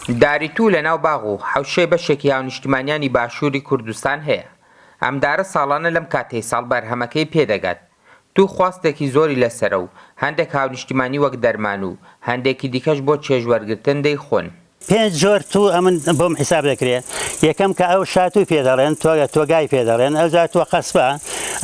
داری توو لەناو باغ و حەوشەی بەشێکی هاونیشتیمانیانی باشووری کوردستان هەیە. ئەم دارە ساڵانە لەم کاتەی ساڵ بەرهەمەکەی پێدەگات. توو خواستێکی زۆری لەسەرە و هەندێک هاونیشتیمانی وەک دەرمان و هەندێکی دیکەش بۆ چێژوەرگرتن دەیخۆن. پێنج جۆر توو ئەمن بۆم حیساب دەکرێ یەکەم کە ئەو شاتووی پێ دەڵێن تۆ تۆگای پێ دەڵێن ئەوجا تۆ قەسپە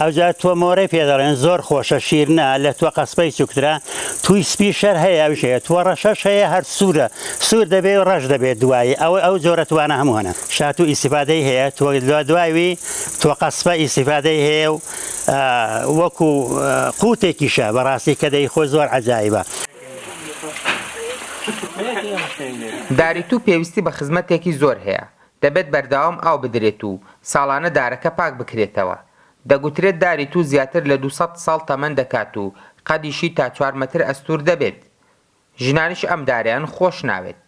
ئەوجا تۆ مۆرەی پێ دەڵێن زۆر خۆشە شیرنە لە تۆ قەسپەی چوکترە تووی سپی شەر هەیە ئەویش هەیە تۆ ڕەشەش هەیە هەر سوورە سوور دەبێ و ڕەش دەبێ دوایی ئەوە ئەو جۆرە توانە هەموو هەنە شاتوو ئیسیفادەی هەیە تۆ دوایوی تۆ قەسپە ئیسیفادەی هەیە و وەکو قوتێکیشە بەڕاستی کە دەیخۆی زۆر عەجایبە. داری توو پێویستی بە خزمەتێکی زۆر هەیە، دەبێت بەردەوام ئاو بدرێت و ساڵانە دارەکە پاک بکرێتەوە. دەگوترێت داری توو زیاتر لە 200 ساڵ تەمەن دەکات و قەدیشی تا چوار مەتر ئەستوور دەبێت. ژنانیش ئەم دارەیان خۆش ناوێت.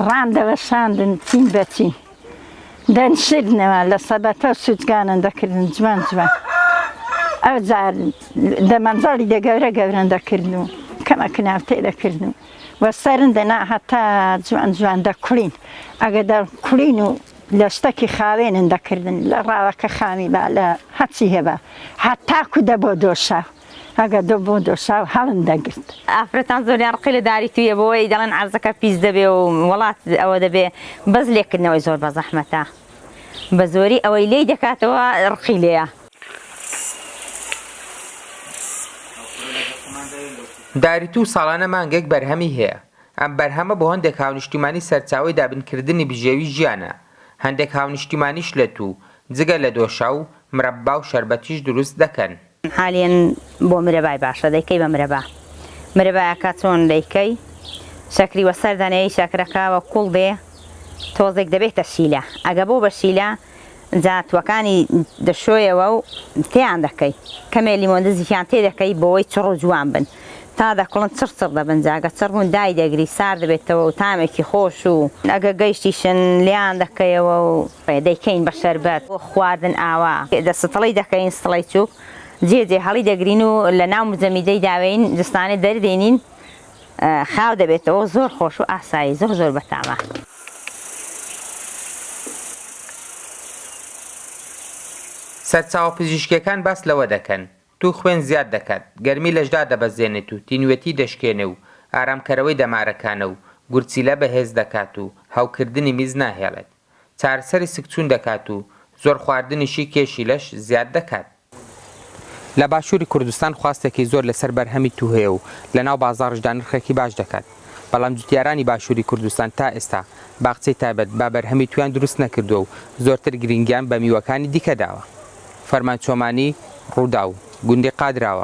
ڕام دەوەشاندن چین بە چین دەنشردنەوە لە سەبەتە و سوچگانن دەکردن جوان جوان ئەوجار دە مەنجەڵی دە گەورە گەورەن دەکردن و کەمە کناو تێ دەکردن و سەرن دەنا هەتا جوان جوان دەکوڵین ئەگە دەکوڵین و لە شتەکی خاوێنن دەکردن لە ڕاوەکە خامی با لە هەچی هەبا هەتاکو دەبۆ دۆشاو ئەگەر دۆ بۆ دۆشاو هەڵم دەگرت. ئافرەتان زۆریان ڕقی لە داری تویە بۆی دەڵێن عەرزەکە پیس دەبێ و وەڵات ئەوە دەبێ بەس لێکردنەوەی زۆر بەزەحمەتە بە زۆری ئەوەی لێی دەکاتەوە ڕقی لێیە. داری توو ساڵانە مانگێک بەرهەمی هەیە، ئەم بەرهەمە بۆ هەندێک هاونیشتیمانی سەرچاوەی دابینکردنی بژێوی ژیانە، هەندێک هاونیشتیمانیش لە توو جگە لە دۆشاو، مرەبا و شەربەتیش دروست دەکەن. حالیەن بۆ مرەبای باشە دەیکەی بە مرەبا مرەبایەکە چۆن دەیکەی شەکری وەسەر دەنێی شەکرەکە وە کوڵ دێ تۆزێک دەبێتە شیلە ئەگە بۆ بە شیلە جا توەکانی دەشۆیەوە و تێیان دەکەی کەمێ لیمۆن دزیشیان تێ دەکەی بۆی چڕ و جوان بن تا دەکوڵن چڕ چڕ دەبن جا گە چڕ بوون دای دەگری سارد دەبێتەوە و تامێکی خۆش و ئەگە گەیشتیشن لێیان دەکەیەوە و دەیکەین بە شەربەت بۆ خواردن ئاوا دە ستڵەی دەکەین ستڵەی چوک جێ جێ هەڵی دەگرین و لە ناو مجەمیدەی داوێین جستانێ دەردێنین خاو دەبێتەوە زۆر خۆش و ئاسایی زۆر زۆر بەتامە. سەرچاوە پزیشکییەکان باس لەوە دەکەن، توو خوێن زیاد دەکات، گەرمی لەش دادەبەزێنێت و تینوێتی دەشکێنێ و ئارامکەرەوەی دەمارەکانە و گورچیلە بەهێز دەکات و هەوکردنی میز ناهێڵێت. چارەسەری سکچوون دەکات و زۆر خواردنیشی کێشی لەش زیاد دەکات. لە باشووری کوردستان خواستێکی زۆر لەسەر بەرهەمی توو هەیە و لەناو بازاڕیشدا نرخێکی باش دەکات، بەڵام جوتیارانی باشووری کوردستان تا ئێستا باخچەی تایبەت بە بەرهەمی توویان دروست نەکردووە و زۆرتر گرنگیان بە میوەکانی دیکە داوە. فەرمان چۆمانی، رووداو، گوندی قادراوە.